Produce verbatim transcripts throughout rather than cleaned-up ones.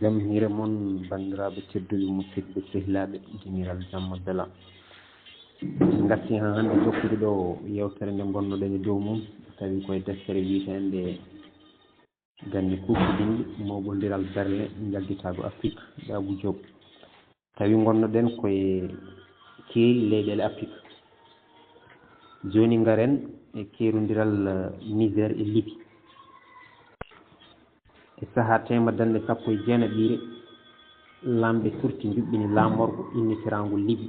Jam hiire mon, banndiraaɓe tedduɓe, musidɓe sehilaaɓe, diniral jamma bela. En ngartii haa hannde jokkude ɗo yeewtere nde ngonnoɗen e dow mum, tawi koye deftere wiyeteende Ganni kuuɓtidinɗi mooɓondiral Berlin njaggitaago Afrik, ɓe Abou Diop. Tawi ngonnoɗen koye keeri leyɗeele Afrik. Jooni ngaren e keerondiral, eh, Niger e Libi. E sahaa teemadannde sappo e jeenaɓiire, laamɓe turti njuɓɓini laamorgo innitiraango Libi,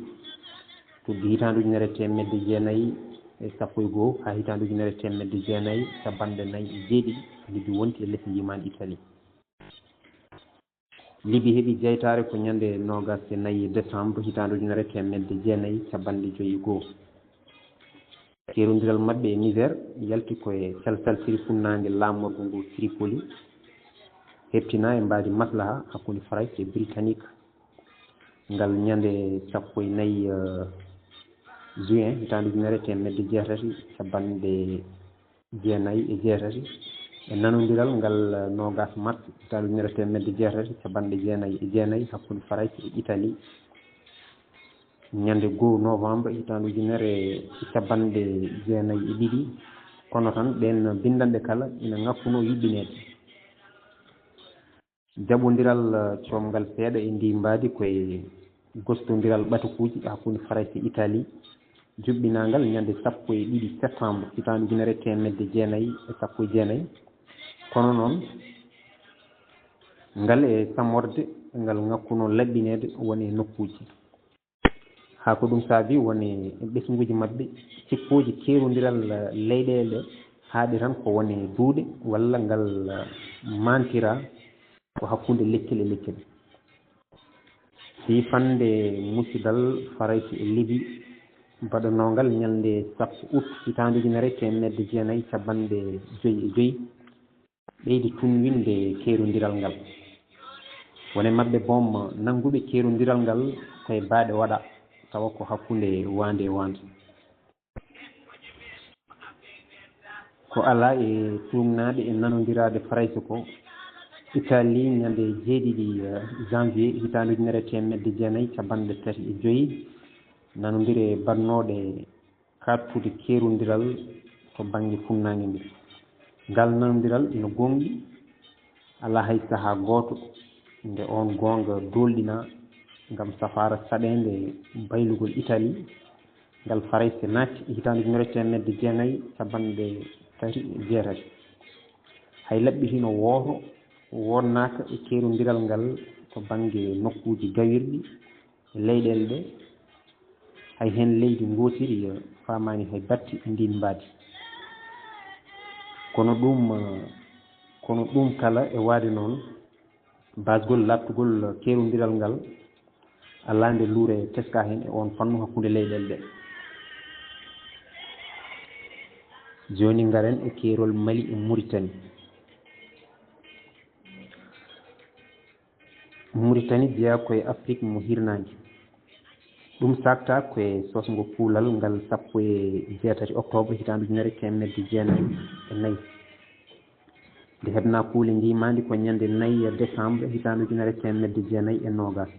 tuggi hitaande ujunere e teemedde jeenayi e sappo e goo haa hitaande ujunere e teemedde jeenayi e cappanɗe nayi e jeeɗiɗi. Libi wonti e les njiimaandi Italie. Libi heɓi jeytaare ko ñande noogas e nayi décembre hitaande ujunere e teemedde jeenayi e cappanɗe joyi e goo. Keerondiral maɓɓe e Niger yalti ko e salsaltiri funnaange laamorgo ngo Tripoli, heɓtinaa e mbaadi maslaha hakkunde Farayse e Britannique. Ngal ñande sappo e nayi, eh, juin hitaande ujunere e teemedde jeetati e cappanɗe jeenayi e jeetati, e nanondiral ngal, eh, noogas mars hitaande ujunere e teemedde jeetati e cappanɗe jeenayi e jeenayi hakkunde Farayse e Italie. Ñande goo novembre hitaande ujunere e cappanɗe jeenayi e ɗiɗi, kono tan ɗeen binndanɗe kala ina ŋakkunoo yuɓɓineede. Jaɓondiral, eh, coomngal seeɗa e ndii mbaadi ko e gostondiral ɓatakuuji hakkunde Farayse e Italie, juɓɓinaangal ñande sappo e ɗiɗi septembre hitaande ujunere e teemedde jeenayi e sappo e jeenayi. Kono noon, ngal e sammorde ngal ŋakkunoo laɓɓineede won e nokkuuji. Haa ko ɗum saabi won e ɓesnguuji maɓɓe, cippooji keerondiral leyɗeele haaɗi tan ko won e duuɗe walla ngal maantira ko hakkunde lekkel e lekkel. Siifannde musidal Farayse e Libi baɗanoongal ñande sappo août hitaande ujunere e teemedde jeenayi e cappanɗe joyi e joyi, ɓeydi tunwinde keerondiral ngal. Won e maɓɓe boom nannguɓe keerondiral ngal ko e baaɗe waɗa, tawa ko hakkunde waande e waande. Ko alaa e tuugnaade e nanondiraade Farayse ko Italie ñande jeeɗiɗi, eh, janvier hitaande ujunere e teemedde jeenayi e cappanɗe tati e joyi, nanondire baɗnooɗe kaɗtude keerondiral to bannge funnaange nde. Ngal nanondiral ina goongɗi, alaa hay sahaa gooto nde oon goonga doolɗinaa ngam safaara saɗeende baylugol Italie, ngal Farayse naatti e hitaande ujunere e teemedde jeenayi e cappanɗe tati e jeetati. Hay laɓɓi hino wooto woodnaaka e keerondiral ngal to bannge nokkuuji gawirɗi e leyɗeele ɗe, hay heen leydi ngootiri faamaani hay batte e ndiin mbaadi. Kono ɗum, kono ɗum kala e waade noon, baasgol laaɓtugol keerondiral ngal, alaa nde luure teskaa heen e oon fannu hakkunde leyɗeele ɗe. Jooni ngaren e keerol Mali e Muritani. Muritani jeyaa ko e Afrik mo hirnaange. Ɗum saaktaa ko e sosngo kuulal ngal sappo e jeetati octobre hitaande ujunere e teemedde jeenayi e nayi. Nde heɓnaa kuule njiimaandi ko ñande nayi décembre hitaande ujunere e teemedde jeenayi e noogas.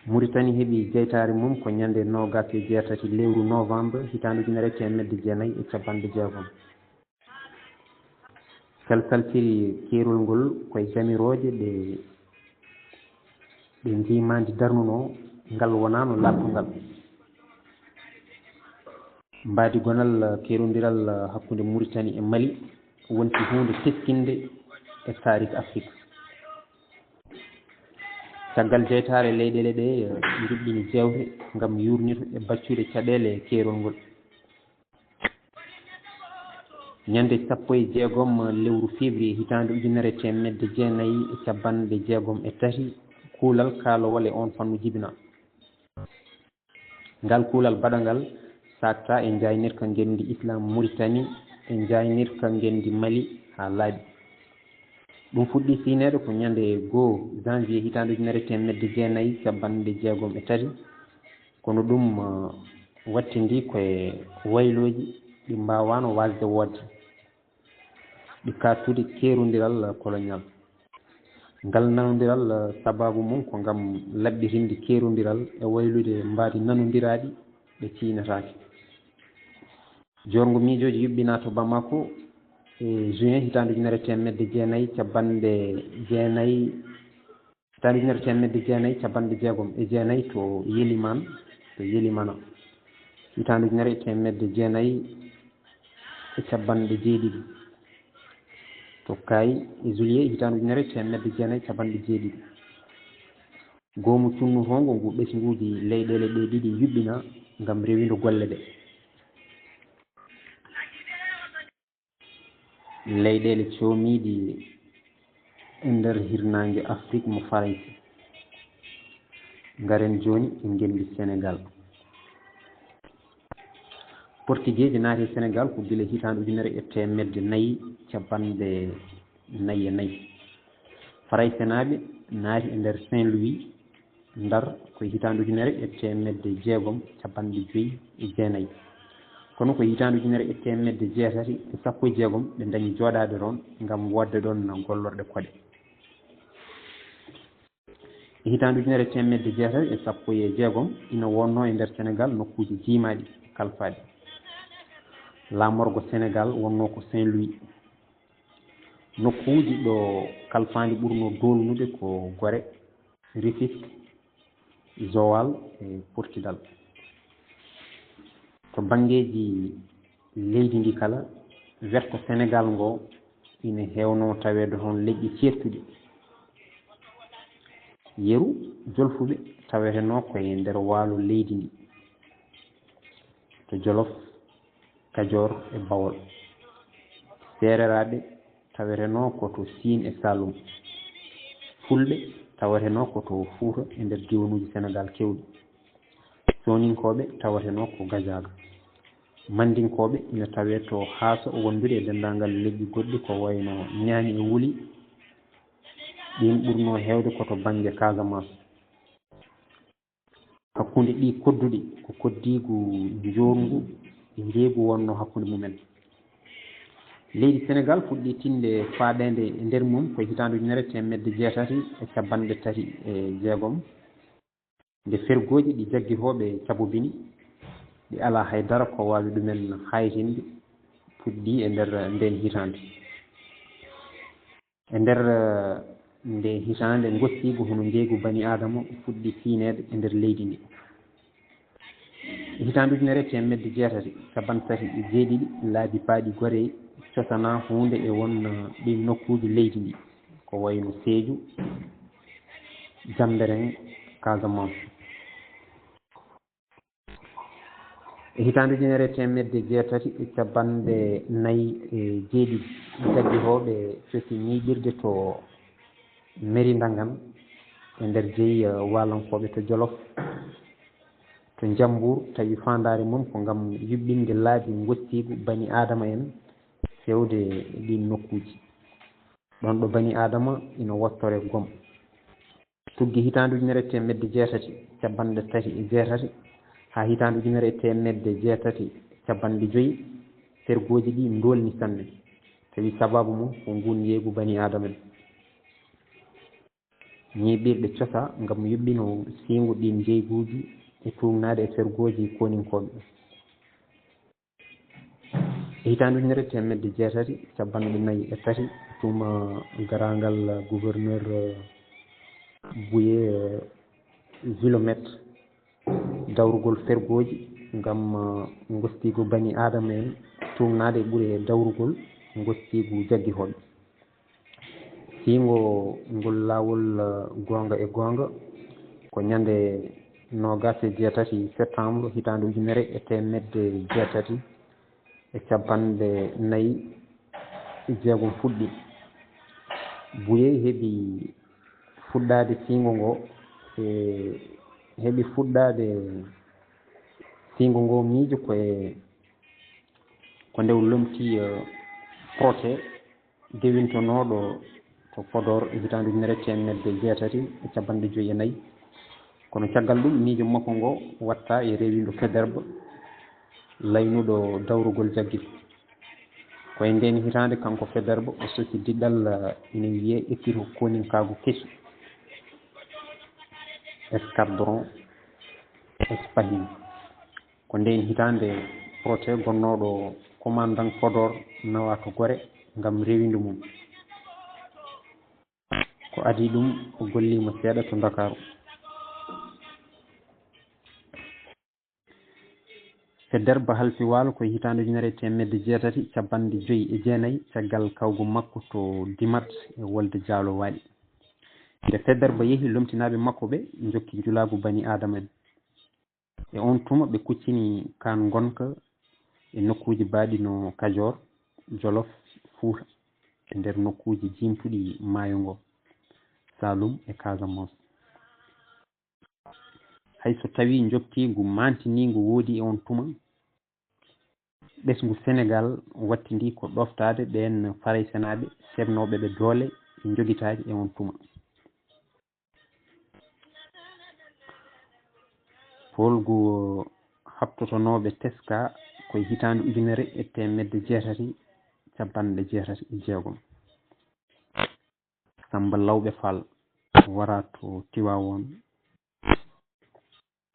Muritani heɓi jeytaare mum ko ñande noogas e jeetati lewru novembre hitaande ujunere e teemedde jeenayi e cappanɗe jeegom. Salsaltiri keerol ngol ko e jamirooje ɗe, ɗe njiimaandi darnunoo ngal wonaano laaɓtungal. Mbaadi gonal keerondiral hakkunde Muritani e Mali wonti huunde teskinnde e taariik Afrik. Caggal jeytaare leyɗeele ɗe, eh, njuɓɓini jeewte ngam yuurnito e baccude caɗeele keerol ngol. Ñande sappo e jeegom lewru février hitaande ujunere e teemedde jeenayi e cappanɗe jeegom e tati, kuulal kaalowal e oon fannu jibinaa. Ngal kuulal baɗangal saaktaa e njaaynirka ngenndi Islam Muritani e njaaynirka ngenndi Mali haa laaɓi. Ɗum fuɗɗii siyneede ko ñande goo janvier hitaande ujunere e teemedde jeenayi e cappanɗe jeegom e tati, kono ɗum, eh, wattindii ko e waylooji ɗi mbaawaano waasde woodde, ɗi kaɗtude keerondiral colonial. Ngal nanondiral, eh, sabaabu mum ko ngam laɓɓitinde keerondiral e waylude mbaadi nanondiraaɗi ɓe ciynataake. Joorngo miijooji yuɓɓinaa to Bamako e juin hitaande ujunere teemedde jeenayi cappanɗe jeenayi, hitaande ujunere teemedde jeenayi cappanɗe jeegom e jeenayi to Yeliman, to Yelimana. Hitaande ujunere e teemedde jeenayi e cappanɗe jeeɗiɗi to Kaayi e juillet hitaande ujunere teemedde jeenayi cappanɗe jeeɗiɗi. Goomu cunnu hoongo ngu ɓesnguuji leyɗeele ɗee ɗiɗi yuɓɓina ngam rewindo golle ɗe. Leyɗeele coomiiɗi e nder hirnaange Afrik mo Farayse. Ngaren jooni e ngenndi Senegaal. Portigeeji naati e Senegaal ko gila hitaande ujunere e teemedde nayi cappanɗe nayi e nayi. Faraysenaaɓe naati e nder Saint-Louis, Ndar, ko e hitaande ujunere e teemedde jeegom cappanɗe joyi e jeenayi. Kono ko e hitaande ujunere e teemedde jeetati e sappo e jeegom ɓe ndañi jooɗaade ɗoon ngam waɗde ɗoon gollorɗe koɗe. E hitaande ujunere e teemedde jeetati e sappo e jeegom, ina wonnoo e nder Senegaal nokkuuji jiimaaɗi, kalfaaɗi. Laamorgo Senegaal wonnoo ko Saint-Louis. Nokkuuji ɗo kalfaandi ɓurnoo doolnude ko Gore, Rufisque, Joal e Portidal. To banngeeji leydi ndi kala, werto Senegaal ngo ina heewnoo taweede toon leƴƴi ceertuɗi. Yeru jolfuɓe tawetenoo ko e nder waalo leydi ndi, to Jolof, Kajoor e Bawol. Seereraaɓe tawetenoo ko to Siin e Saalum. Fulɓe tawetenoo ko to Fuuta e nder diwaanuuji Senegaal keewɗi. Sooninkooɓe tawetenoo ko Gajaaga. Manndinkooɓe ina tawee to Haaso wondude e denndaangal leƴƴi goɗɗi ko wayno Ñaañi e Wuli. Ɗiin ɓurnoo heewde ko to bannge Casamance. Hakkunde ɗii kodduɗi ko koddiigu njoorngu e njeeygu wonnoo hakkunde mumen. Leydi Senegaal fuɗɗii tinde faaɗeende e nder mum ko e hitaande ujunere teemedde jeetati e cappanɗe tati e jeegom. Nde fergooji ɗi jaggitooɓe cabobini, ɗi alaa hay dara ko waawi ɗumen haaytinde, puɗɗii e nder ndeen hitaande. E nder, eh, ndee hitaande, ngostiigu hono njeeygu bani Aadama fuɗɗii fiineede e nder leydi ndi. E hitaande ujunere teemedde jeetati cappanɗe tati e jeeɗiɗi, laabi paaɗi Gorée cosanaa huunde e won, eh, ɗiin nokkuuji leydi ndi, ko wayno Sédhiou, Diembéring, Casamance. E hitaande ujunere teemedde jeetati e cappanɗe nayi e jeeɗiɗi, jaggitooɓe cosi ñiiɓirde to Mairie Ndangaan e nder jeyi, eh, waalankooɓe to Jolof, to Njambuur, tawi faandaare mum ko ngam yuɓɓinde laabi ngostiigu bani Aadama en fewde e ɗiin nokkuuji. Ɗoon ɗo bani Aadama ina wottore gom. Tuggi hitaande ujunere teemedde jeetati cappanɗe tati e jeetati haa hitaande ujunere e teemedde jeetati cappanɗe joyi, fergooji ɗi ndoolni sanne, tawi sabaabu mum ko nguun njeeygu bani Aadama en. Ñiiɓirɗe cosaa ngam yuɓɓino siiŋu ɗiin njeeyguuji e tuugnaade e fergooji kooninkooɓe. E hitaande ujunere teemedde jeetati cappanɗe nayi e tati, tuma garaangal gouverneur, eh, Bouye, eh, Wilomette, dawrugol fergooji ngam, eh, ngostiigu bani Aadama en, tuugnaade e ɓure dawrugol ngostiigu jaggitooɓe. Siiŋo ngol laawol, eh, goonga e goonga ko ñande noogaas e jeetati septembre hitaande ujunere e teemedde jeetati e cappanɗe nayi e jeegom fuɗɗi. Bouye heɓi fuɗɗaade siiŋo ngo, e heɓi fuɗɗaade siiŋo ngo miijo ko e, ko nde o lomti, eh, procès dewintonooɗo to Podor e hitaande ujunere teemedde jeetati e cappanɗe joyi e nayi. Kono caggal ɗum, miijo makko ngo waɗtaa e rewindo Faidherbe, laynuɗo dawrugol jaggito. Ko e ndeen hitaande, kanko Faidherbe, o sosi diɗal, eh, ina wiyee Épireau kooninkaagu kesu, Escadron Espahind. Ko ndeen hitaande Protet gonnooɗo commandant Podor nawaa to Gore ngam rewindu mum. Ko adii ɗum, o golliima seeɗa to Ndakaaru. Faidherbe halfi waalo ko e hitaande ujunere e teemedde jeetati cappanɗe joy e jeenayi, caggal kawgu makko to Dimat e wolde Jaalo Waali. Nde Faidherbe yehi, lomtinaaɓe makko ɓe njokki njulaagu bani Aadama en. E oon tuma, ɓe kuccini kaan ngonka e nokkuuji baaɗi no Kajoor, Jolof, Fuuta, e nder nokkuuji jiimtuɗi maayo ngo, Saalum e Casamance. Hay so tawii njoptiigu maantiniingu woodi e oon tuma, ɓesngu Senegaal wattindii ko ɗooftaade ɓeen Faraysenaaɓe seɓnooɓe ɓe doole e njogitaaje e oon tuma. Poolgu haɓtotonooɓe teskaa ko e hitaande ujunere e teemedde jeetati cappanɗe jeetati e jeegom. Sammba Lawɓe Faal waraa to Tiwaawoon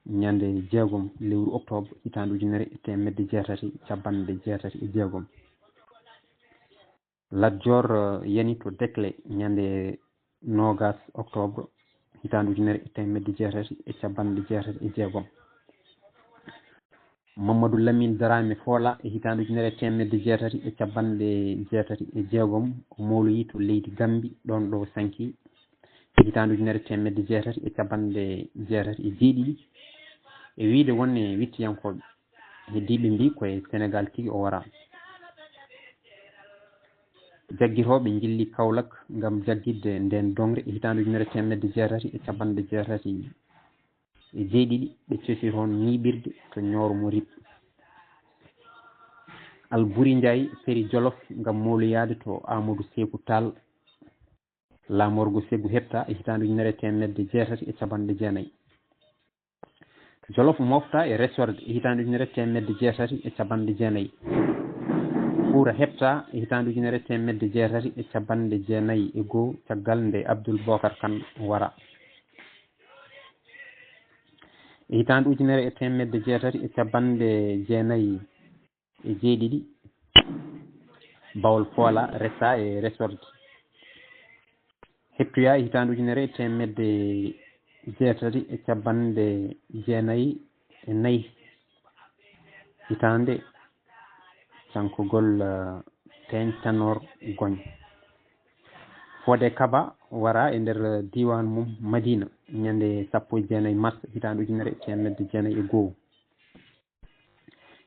ñande jeegom lewru oktoobar hitaande ujunere e teemedde jeetati cappanɗe jeetati e jeegom. Lat Joor, eh, yani to Dekle ñande noogas oktoobar hitaande ujunere e teemedde jeetati e cappanɗe jeetati e jeegom. Mamadou Lamine Dramé Foola e hitaande ujunere e teemedde jeetati e cappanɗe jeetati e jeegom, o mawloyii to leydi Gambi, ɗoon ɗo o sanki e hitaande ujunere e teemedde jeetati e cappanɗe jeetati e jeeɗiɗi. E wiyde won e wiɗtiyankooɓe, heddiiɓe mbii ko e Senegaal tigi o waraa. Jaggitooɓe njilli Kaolack ngam jaggitde ndeen doŋre e hitaande ujunere e teemedde jeetati e cappanɗe jeetati e jeeɗiɗi, ɓe cosi toon ñiiɓirde to Ñooro mo Rip. Alburi Njaay feri Jolof ngam mawloyaade to Amadou Seeku Taal, laamorgo Segu heɓta e hitaande ujunere e teemedde jeetati e cappanɗe jeenayi. Jolof mofta e resorde e hitaande ujunere e teemedde jeetati e cappanɗe jeenayi. Fuuta heɓta e hitaande ujunere e teemedde jeetati e cappanɗe jeenayi e goo, caggal nde Abdul Bokar Kan wara. E hitaande ujunere e teemedde jeetati e cappanɗe jeenayi e jeeɗiɗi, Bawol Foola resa e resorde. Heɓtoya e hitaande ujunere e teemedde jeetati e cappanɗe jeenayi e nayi, hitaande cankugol, eh, Teeñ Tanor Goñ. Fodé Kaba wara e nder diiwaan mum Madina ñande sappo e jeenayi mars hitaande ujunere e teemedde jeenayi e goo.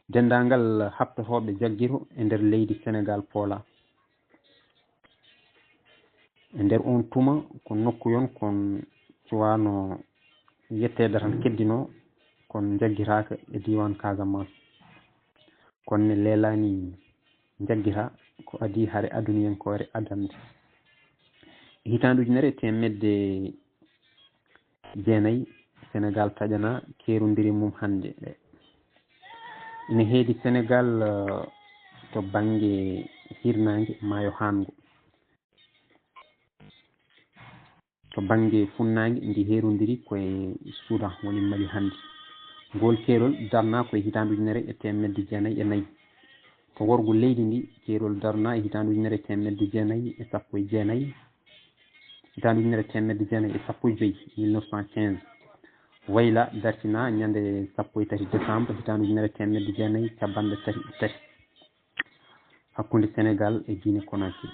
Denndaangal haɓtotooɓe jaggito e nder leydi Senegaal Poola. E nder oon tuma, ko nokku yon kon cuwaano yetteede tan keddinoo, kon njaggitaaka e diiwaan Casamance. Kon ne leelaani njaggitaa, ko adii hare aduniyankoore adannde. E hitaande ujunere e teemedde jeenayi, Senegaal taƴanaa keerondire mum hannde. Ina heedi Senegaal, eh, to bannge hirnaange maayo Haango. To bannge funnaange, ndi heerondiri ko e Sudan, woni Mali hannde. Ngool keerol darnaa ko e hitaande ujunere e teemedde jeenayi e nayi. To worgo leydi ndi, keerol darnaa e hitaande ujunere e teemedde jeenayi e sappo e jeenayi, hitaande ujunere e teemedde jeenayi e sappo e joy, mille neuf cent quinze. Wayla dartinaa ñande sappo e tati décembre, hitaande ujunere e teemedde jeenayi cappanɗe tati e tati, hakkunde Senegaal e Guinée Conakry.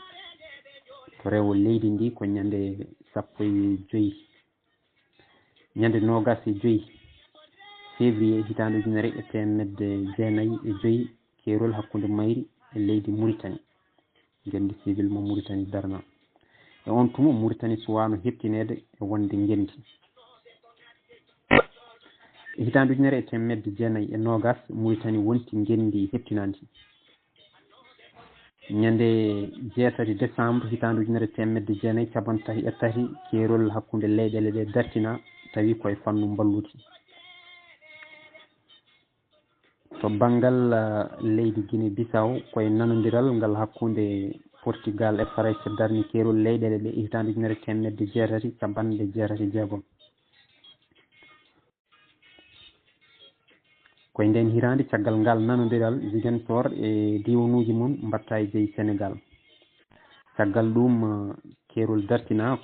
To rewo leydi ndi ko ñande sappo e joy, ñande noogas e joy février, hitaande ujunere e teemedde jeenayi e joy, keerol hakkunde mayri e leydi Mauritanie. Ngenndi civil mo Mauritanie darnaa. E oon tuma, Mauritanie suwaano heɓtineede e wonde ngenndi. E hitaande ujunere e teemedde jeenayi e noogas, Mauritanie wonti ngenndi heɓtinaandi. Ñande jeetati décembre hitaande ujunere e teemedde jeenayi cappanɗe tati e tati, keerol hakkunde leyɗeele ɗe dartinaa, tawi ko e fannu mballuudi. To banngal leydi Guinée Bissau, ko e nanondiral ngal hakkunde Portugal e Farayse darni keerol leyɗeele ɗe e hitaande ujunere teemedde jeetati cappanɗe jeetati e jeegom. Ko e ndeen hitaande caggal ngal nanondiral Ziguinchor e diiwanuuji mum mbaɗta e jeyi Senegal. Caggal ɗum, keerol dartina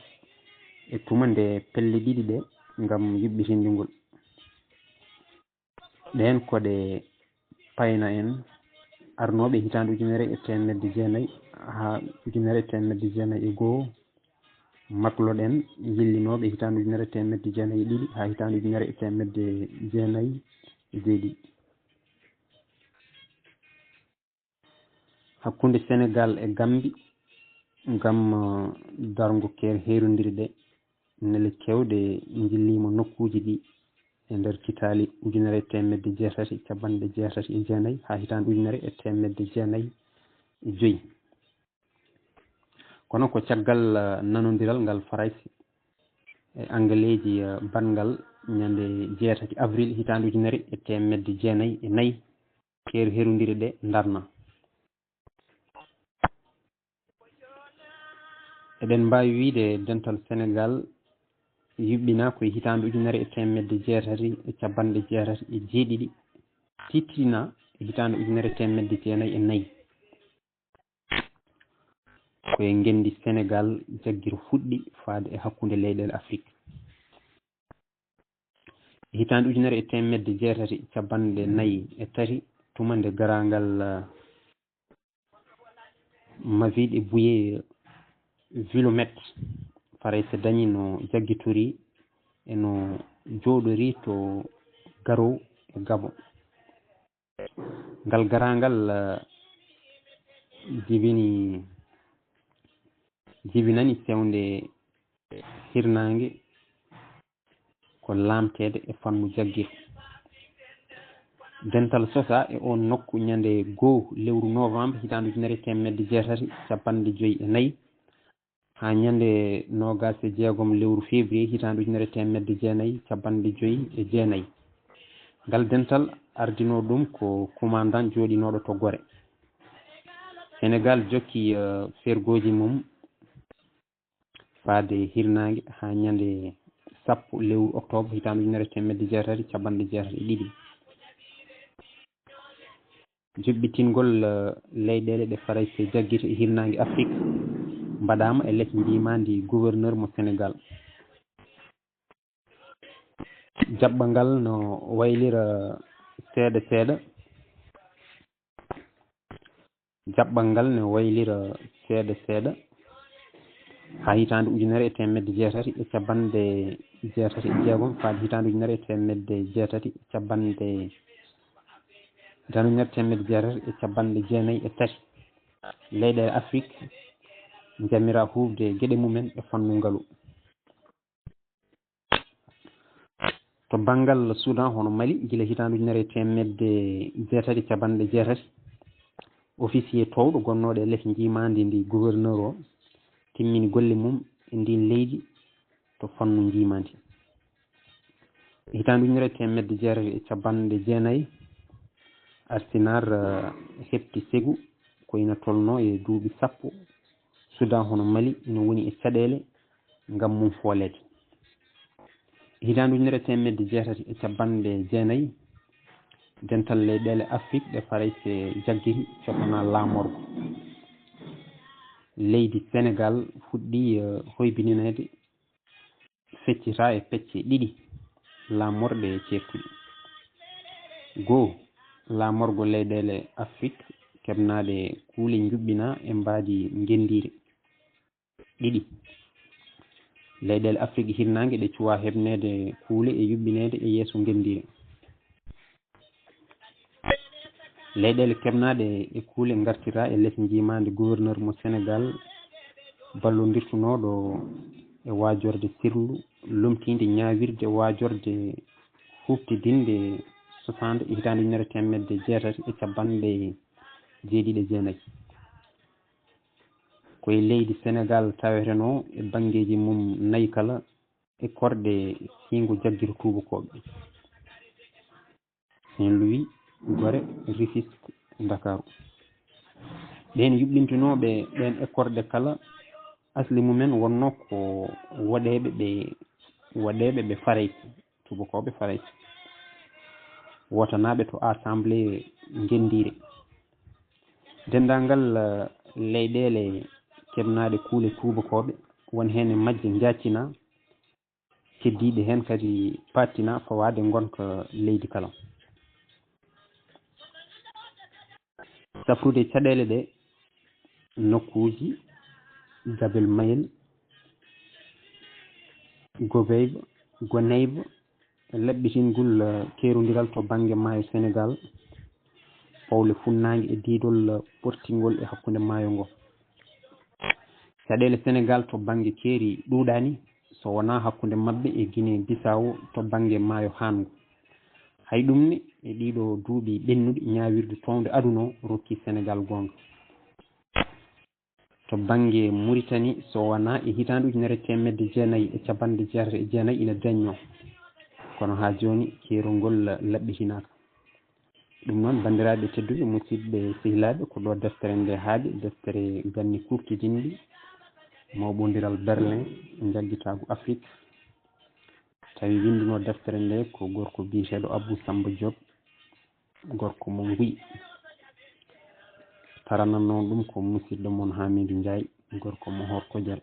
e tuma nde pelle ɗiɗi ɗe ngam yuɓɓitinde ngol. Ɗeen ko ɗe payna en arnooɓe hitaande ujunere e teemedde jeenayi haa ujunere e teemedde jeenayi e goo, makloɗen yillinooɓe hitaande ujunere e teemedde jeenayi e ɗiɗi haa hitaande ujunere e teemedde jeenayi e jeeɗiɗi. Hakkunde Senegal e Gambi ngam darngo keer heerondire ɗe, nele keewɗe njilliima nokkuuji ɗi e nder kitaali ujunere e teemedde jeetati cappanɗe jeetati e jeenayi haa hitaande ujunere e teemedde jeenayi e joyi. Kono ko caggal nanondiral ngal Farayse e Angaleeji baɗngal ñande jeetati avril hitaande ujunere e teemedde jeenayi e nayi, keer heerondire ɗe ndarna. Eɗen mbaawi wiyde dental Senegal yuɓɓina ko e hitaande ujunere e teemedde jeetati e cappanɗe jeetati e jeeɗiɗi, tiiɗtina e hitaande ujunere e teemedde jeenayi e nayi. Ko e ngenndi Senegal jaggiri fuɗɗi faade e hakkunde leyɗeele Afrik. E hitaande ujunere e teemedde jeetati cappanɗe nayi e tati, tuma nde garaangal Mavide Bouye Willamette Farayse dañi no jaggitori e no jooɗori to Garo e Gabon. Ngal garaangal jibini jibinani sewnde hirnaange ko laamteede e fannu jaggir. Dental sosa e oon nokku ñande goo lewru novembre hitaande ujunere e teemedde jeetati cappanɗe joyi e nayi haa ñande noogaas e jeegom lewru février hitaande ujunere e teemedde jeenayi cappanɗe joyi e jeenayi. Ngal dental ardinoo ɗum ko kumandan jooɗinooɗo to Gore. Senegal jokki fergooji mum faade hirnaange haa ñande sappo lewru octobre hitaande ujunere e teemedde jeetati cappanɗe jeetati e ɗiɗi. Joɓɓitingol leyɗeele ɗe Farayse jaggiri e hirnaange Afrik mbaɗaama e les njiimaandi gouverneur mo Senegal. Jaɓɓal ngal no waylira seeɗa seeɗa. Jaɓɓal ngal no waylira seeɗa seeɗa. Haa hitaande ujunere e teemedde jeetati e cappanɗe jeetati e jeegom faade hitaande ujunere e teemedde jeetati e cappanɗe hitaande ujunere teemedde jeetati e cappanɗe jeenayi e tati. Leyɗeele Afrik njamira huufde geɗe mumen e fannu ngalu. To banngal Sudan hono Mali, gila hitaande ujunere e teemedde jeetati cappanɗe jeetati, officier toowɗo gonnooɗo e les njiimaandi ndi gouverneur o timmini golle mum e ndiin leydi to fannu njiimaandi. E hitaande ujunere e teemedde jeetati e cappanɗe jeenayi, Arsinar heɓti segu ko ina tolnoo e duuɓi sappo Sudan hono Mali ina woni e caɗeele ngam mum fooleede. Hitaande ujunere e teemedde jeetati e cappanɗe jeenayi, dental leyɗeele Afrik ɗe Farayse jaggiri cofanaa laamorgo. Leydi Senegal fuɗɗii hoybinineede feccita e pecce ɗiɗi laamorɗe ceertuɗe. Goo, laamorgo leyɗeele Afrik keɓnaaɗe kuule njuɓɓinaa e mbaadi ngenndiire. Ɗiɗi, leyɗeele Afrik hirnaange ɗe cuwaa heɓneede kuule e yuɓɓineede e yeeso ngenndiire. Leyɗeele keɓnaaɗe e kuule ngartiraa e les njiimaandi gouverneur mo Senegal ballondirtunooɗo e waajorde sirlu lomtiinde ñaawirde waajorde huuɓtidinde sosaande e hitaande ujunere teemedde jeetati e cappanɗe jeeɗiɗi e jeenayi. Ko e leydi Senegal tawetenoo e banngeeji mum nayi kala e korɗe siyngo jaggiri tuubakooɓe. Saint Louis, Gore, Rufisque, Ndakaaru. Ɓeen yuɓɓintinooɓe ɓeen ekkorɗe kala, asli mumen wonnoo ko woɗeeɓe ɓe, woɗeeɓe ɓe Farayse, tuubakooɓe Farayse, wootanaaɓe to Assemblée ngenndiire. Denndaangal, eh, leyɗeele keɓnaaɗe kuule tuubakooɓe, won heen e majje njaaccinaa, keddiiɗe heen kadi paattinaa fawaade ngonka leydi kala. Safrude caɗeele ɗe, nokkuuji Jabel Mayel, Gobeyba, Goneyba, laɓɓitingol, eh, keerondiral to bannge maayo Senegaal, powle funnaange e diidol, eh, portingol e hakkunde maayo ngo. Caɗeele Senegaal to bannge keeri ɗuuɗaani, so wonaa hakkunde maɓɓe e Guinée Bissau to bannge maayo Han ngo. Hay ɗum ne, e ɗiiɗoo duuɓi ɓennuɗi, ñaawirdu toownde aduna o rokki Senegaal goonga. To bannge Muritani, so wonaa e hitaande ujunere teemedde jeenayi e cappanɗe jeetati e jeenayi ina dañnoo, kono haa jooni keerol ngol laɓɓitinaaka. Ɗum noon, banndiraaɓe tedduɓe, musidɓe sehilaaɓe, ko ɗo deftere nde haaɗi, deftere ganni kuuɓtidinɗi, mawɓondiral Berlin, njaggitaagu Afrik. Tawi winndunoo deftere nde ko gorko biyeteeɗo Abou Samba Diop, gorko mo Nguy. Taranannoo ɗum ko musidɗo mon Hamidou Ndiaye, gorko mo Horkojere.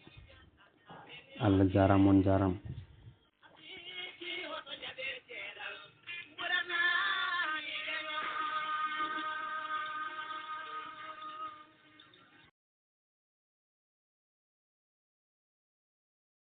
Allah jaaraama, on njaaraama.